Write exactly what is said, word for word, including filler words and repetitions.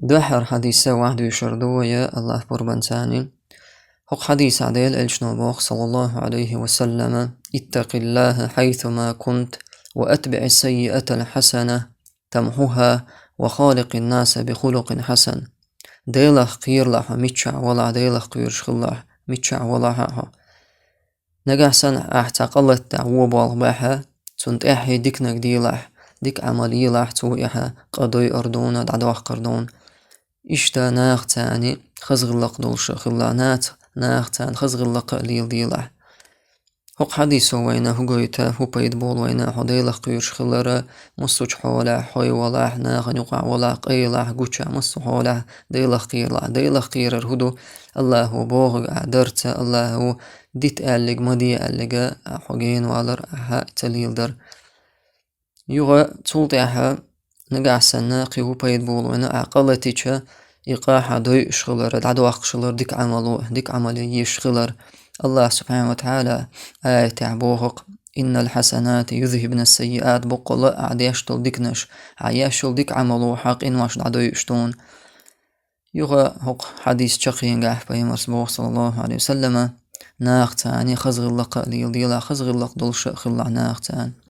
Дуьххьара хьадиса вахь дуьйшур ду вай, Аллахь пурбанца. ХӀокху хьадисехь Делан Элчано боху, саллаллаху Ӏалайхи ва саллама: «اتق الله حيثما كنت وأتبع السيئة الحسنة تمحها وخالق الناس بخلق حسن». Делах кхералахь хьо, миччахь валахь, Делах кхоьруш хилалахь, миччахь валахь хьо. Нагахь санна ахь цхьа къа латта тӀехь вон болх бахь, цунна тӀаьххье диканиг делахь, дика Ӏамал елахь, цо ахь къа дойур дуна, дӀадоккхур дуна. Иштта нахаца хаза гӀиллакх долуш хилалахь, нахаца хаза гӀиллакх а леладелахь. ХӀокху хьадисо вайна хӀун гойту, хӀун пайда болу вайна хьо Делах кхоьруш хилар, массо а хьолехь, хьо валахь, нахана юкъахь валахь, къайлахь, гучахь, массо а хьолехь Делах кхералахь. Делах кхерар хӀун ду? Аллахьо бохург ахь дарца, Аллахьо дита аьлларг ма де аьлларг хьо генавалар, ахь ца леладар. Юха цул тӀаьхьа нагахь санна кхин хӀун пайда болу вайна, ахь къа латича, и къа хьан дойуш хилар, дӀадоккхуш хилар дика Ӏамало, дика Ӏамал еш хилар. Аллахь субхьана ва тагӀала аятехь боху-кх: «إن الحسنات يذهبن السيئات», боккъала ахь деш долу диканаш, ахь еш йолу дика Ӏамало хьан къинош дӀадойуш дуна. Юха хӀокху хьадис чекхенгахь пайхамарс боху, саллаллаху Ӏалайхи ва саллама: «Нахаца хаза гӀиллакх а леладелахь, хаза гӀиллакх долуш а хилалахь нахаца».